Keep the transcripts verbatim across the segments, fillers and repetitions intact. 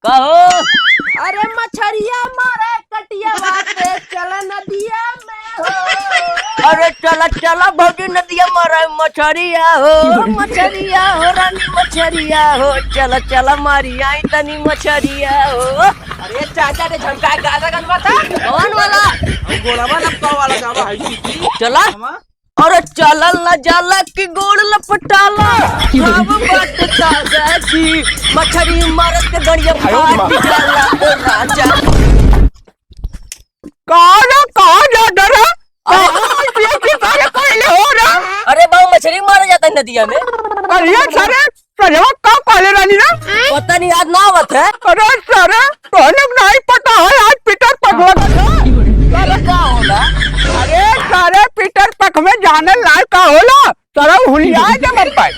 कहो। अरे मछरिया मारे कटिया बाटे, चल नदिया में हो। अरे चला चला भौजी नदिया मारे मछरिया हो, मछरिया हो रानी मछरिया हो, चला चला मारी आई तनी मछरिया हो। अरे चाचा ने झमका गाना गनवा था। कौन वाला? हम गोड़वा लपका वाला गावा है जी। चला। हम अरे चलल न जाला कि गोड़ लपटाला। हम बात ताजा जी, मछरी मारत के गड़िया फाट जाला ओ राजा। कहाँ ना, कहाँ जाता ना? अरे कहाँ ये किसारे पहले हो रहा? अरे बाबू, मछरी मारे जाता है नदिया में। अरे सारे सरवा का कहले रहनी ना? पता नहीं, याद ना आवत है। अरे सारे, तोहने नहीं पता है, आज पीटर पगला का था। सारे का होला? अरे सारे, पीटर पख में जाने लायक का होला? सारे हुलिया जब पाए।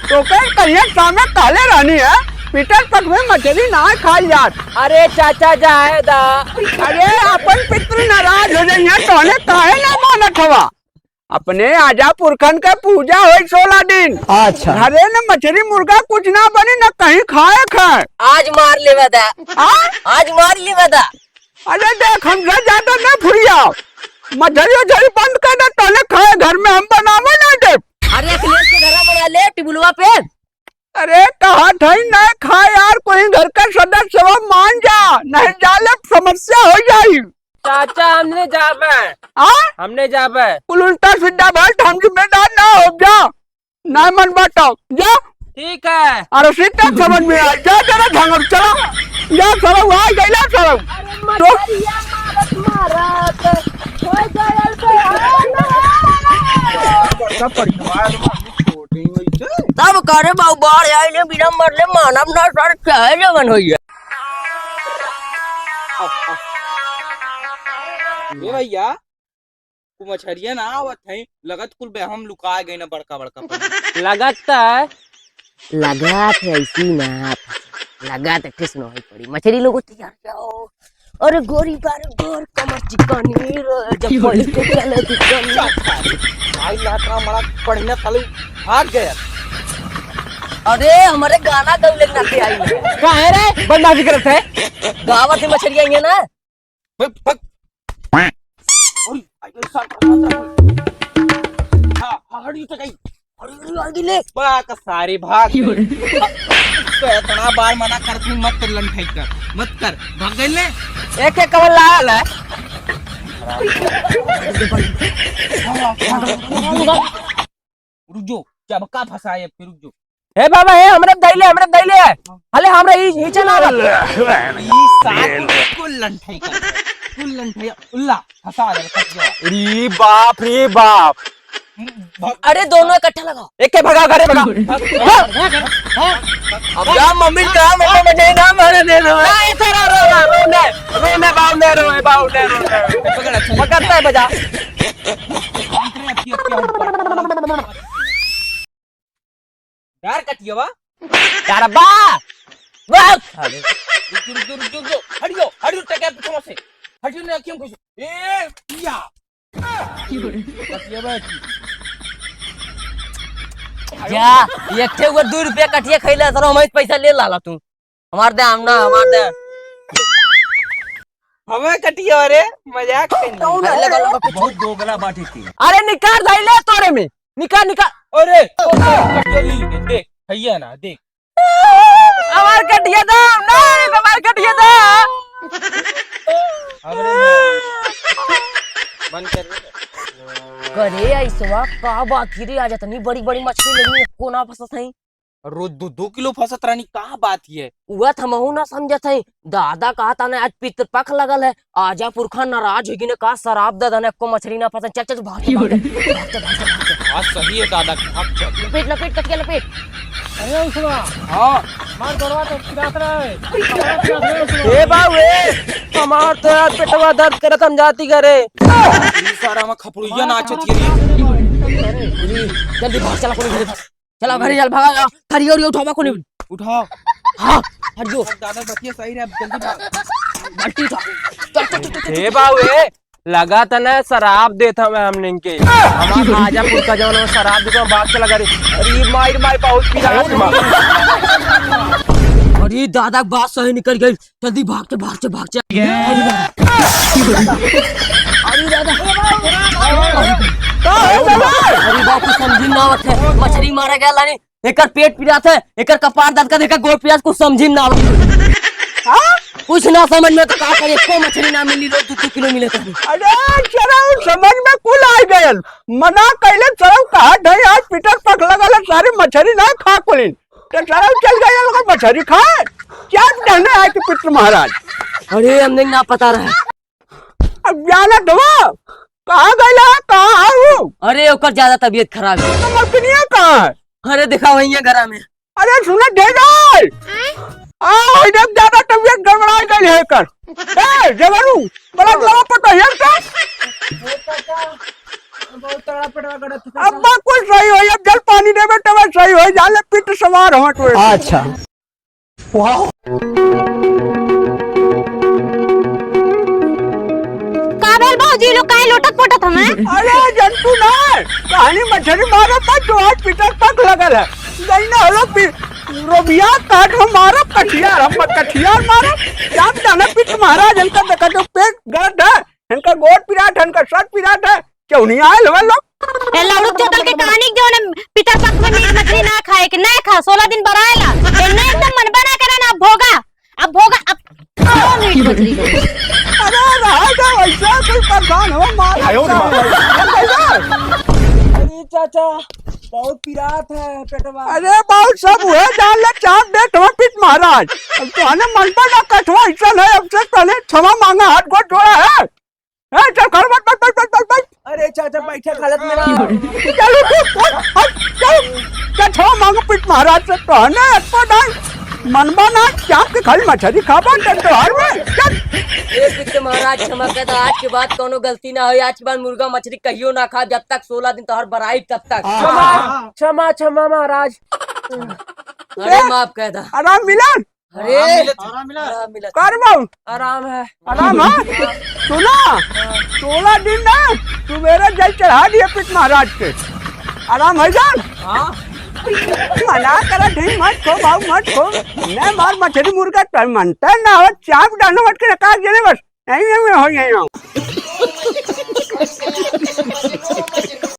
तो कहीं कहिए सामने कहले रहनी है, पीटर पख में मछली ना खाई जात। अरे चाचा जाए दा। अरे अपन पितृ नाराज हो जाइए, तोहने काहे ना मानत हवा? अपने आजा पुरखन के पूजा होई सोलह दिन। अच्छा। घरे न मछरी मुर्गा कुछ ना बनी, न कहीं खाए खाए। आज मार लेवा दा। हाँ? आज मार लेवा दा। अरे देख, हमसे ज्यादा ना फुरिया। मछरी उछरी बंद कर दे, तोहने खाए घर में हम बनावे ना दे। अरे अखिलेश के घर बना ले टिबुलवा पे। अरे, कहा था ही ना खाए यार, कोई घर का सदस्य हो, मान जा, नहीं जाले समस्या हो जाई। चाचा, हमने जाबे। हाँ? हमने जाबे। कुल उल्टा सीधा बात, हम जिम्मेदार ना हो जा, ना मन बताओ, जा। ठीक है। अरे सीधा समझ में आ, जा जरा झंगर, चला, जा सरऊ, आ गइला सरऊ। अरे तो मछरिया मारत मारत हो गयल बेहाल। बड़का परिवार में छोटी होई से। तब करे बाबू, बाढ़ आइले बिना मरले मानव ना सर, चाहे जवन होइए। ए भैया, तू मछरिया ना आवत है, लगत कुल बेहम लुका गए ना बड़का बड़का पानी। लगत है। लगत है ऐसी ना, लगत है ठेस नहीं पड़ी। मछरी लोगो तैयार जाओ। अरे गोरी बार गोर कमर चिकनी रे, जब पलट के चले चिकनी। भाई लात राम बड़ा बढ़िया साले भाग गया। अरे हमारे गाना गौले नाते आई है। का है रे? बदमाशी करत है। गावत है मछरिया ये ना। भाग, भाग। अरे, अरे, साथ, साथ, साथ। हाँ, हाँ, हट, ये तो गई। अरे, अरे, अरे, ले। बा, का सारी भाग गई। तो इतना बार मना करत हूँ, मत कर लंठाई कर, मत कर। भाग गई ले। एक एक कवर लाल है। रुक जो, जब का फंसाए, फिर रुक जो। हे बाबा, हे, हमरे धइले, हमरे धइले। हले, हमरे ई, ई चला आवत। ई साथ कुल लंठाई कर। कुल लंठाई, उल्ला, फंसा दे, फंस गया। रे बाप, रे बाप। भग- अरे, दोनों इकट्ठा लगाओ। एक के भगा, घरे भगा। भग- अब जा, मम्मी का, मम्मी मुझे ना मारे दे दो। नहीं, सर, रो, रो, रो, रोने, रोने, बाबू ने रोए, बाबू ने रोए। पकड़, अच्छा। पकड़ता है, बजा। डर कटियवा। डरबा। वाह, साले। रुक, रुक, रुक, रुक, रुक। हटियो, हटियो, टके पीछे से। हटियो, ने अखियों को। ए, या। कटियवा की। जा, एक ठे ऊपर दो रुपया कटिया खइला, सर, हमारे पैसा ले लाला तू। हमार दे, हम ना, हमार दे। हमें कटियो रे, मजाक कइनी। अरे लगा, लगा, कुछ बहुत दोगला बात है। अरे निकाल धइले तोरे में, निकाल, निकाल। अरे, कटियो ले लेके, देख, भैया ना, देख। हमार कटिया दा, नहीं, हमार कटिया दा। हमरे में। बंद कर दे। करे ऐसवा का बात की रे, आज इतनी बड़ी बड़ी मछली लगी, कोना फंसत है। रोज दो दो किलो फंसत रहनी, का बात ये? उहे त हमहू ना समझत हई। दादा कहत हने आज पितृपक्ष लगल है, आजा पुरखा नाराज होइगी ने का शराप दे देने, एको मछली ना फंसे। चल, चल, भाग, चल, भाग, चल, भाग, चल, भाग, चल। बात सही है दादा की, भाग चल। लपेट, लपेट, कटिया लपेट। अरे उसवा। हाँ। मार गड़वा तो पिरात रहा है। कपड़ा पिरात रहा है उसवा। ए बाबू, ए, हमार तो यार पेटवा दर्द करत, हम जाती घरे। ई सारा में खपड़ुइया नाचत ये रे। जल्दी भाग, चला, कोने घरे भाग। चला घरे चल, भागा, भागा। थरिया उरिया उठावा कोने। उठाओ। हाँ, हट जो। दादा बतिया सही रहे, अब जल्दी भाग। बाल्टी उठा। चल, चल, चल, चल, चल। ए बाबू, ए, लगा त ना शराब देत हवे हमने के। हमार आजापुर का जवन शराब देत हवे, बाप से लगा रे। अरे माई, माई, बहुत पिरात बा। अरे ई दादा के बात सही निकल गई, जल्दी भाग के, भाग के, भाग के। अरे दादा। अरे दादा। का है दादा? अरे बाप, कुछ समझी ना आवत है। मछरी मारा गया लानी, एकर पेट पिरात है, एकर कपार दर्द कर, एकर गोड़ पिरात, कुछ समझी ना आवत है। हाँ? कुछ ना समझ में तो का करी, एको मछरी ना मिली, रोज दू दू किलो मिले तो। अरे चलो, समझ में कुल आ गयल। मना कैले चलो, कहा ढई आज पिटर पक लगल है, सारी मछरी ना खा कुलिन। तो सारा चल गया लोग मछरी खाए। क्या कहने आए कि पितृ महाराज? अरे, हमने ना पता रहा। अब जाना दो, कहाँ गया, कहाँ है वो? अरे, ओकर ज्यादा तबीयत खराब है। तो मलकिनिया कहाँ है? अरे, देखा वही है घरा में। अरे, सुना दे दे। आ, इधर ज्यादा तबीयत गड़बड़ा गई है कर। ए, जगरू, बड़ा जोर पता है का? बहुत तगड़ा पेटवा गड़त है। अब कुछ सही होई, अब जल पानी देबे तब सही होई, जाले पित्त सवार हो तो। अच्छा। वाह। का भेल भौजी लोग, काहे लोटत पोटत हमें? अरे जंतु ना, कहानी मछरी मारो पर जो आज पित्त पक लगल है। गई ना हो लोग पि-, रोबिया काट हम मारब कठियार, हम कठियार मारब। क्या जाने पित्त महाराज इनका देखा जो पेट गलत है। इनका गोड़ पिरात है, इनका सर पिरात है, क्यों नहीं आयल हवे लोग? ए लौड़ू चोदल के कहानी के जौन पितर पक्ष में मीट मछली ना खाए के, ना खा, सोलह दिन बराएला। ए ना एकदम मन बना करे ना, अब भोगा, अब भोगा, अब खाओ मीट मछली को। अरे रहा जा, वैसे कोई परेशान हो, मार आयो रे मार। अरे चाचा, बहुत पिरात है पेटवा। अरे बहुत सब हुए, जान ले चाप दे, थोड़ा पित्त महाराज। अब तो हने मन पर ना कठवा ऐसा है, अब से पहले क्षमा मांगा, हाथ गोड़ जोड़ा है। ए, चल, घर मत, मत, मत, मत, मत, मत। अरे चाचा, बैठे हालत में ना। चल, उठ, उठ, उठ, हट, चल। क्या छवा मांगो पित्त महाराज से तो है ना, एको दाई। मनबा ना, चाप के खाली मछरी खाबा, चल त्योहार में, चल। ए पित्त महाराज, क्षमा कर दा, आज के बाद कौनो गलती ना होई, आज के बाद मुर्गा मछरी कहियो ना खाब, जब तक सोलह दिन तोहर बराई तब तक। क्षमा, क्षमा, क्षमा महाराज। अरे माफ कर दा। आराम मिलन? अरे, आराम मिलत है। आराम मिलत। कर बाबू। आराम है। आराम है? सुना, सोलह दिन ना, सुबेरे जल चढ़ा दिए पित्त महाराज के। आराम है जान? हाँ। मना करा, ढीम मत खो, बाबू मत खो। मैं मार मछरी मुर्गा तर मनता ना हो, चाप डालो मत के रखा देने बस। नहीं, नहीं, नहीं, हो, नहीं, हो।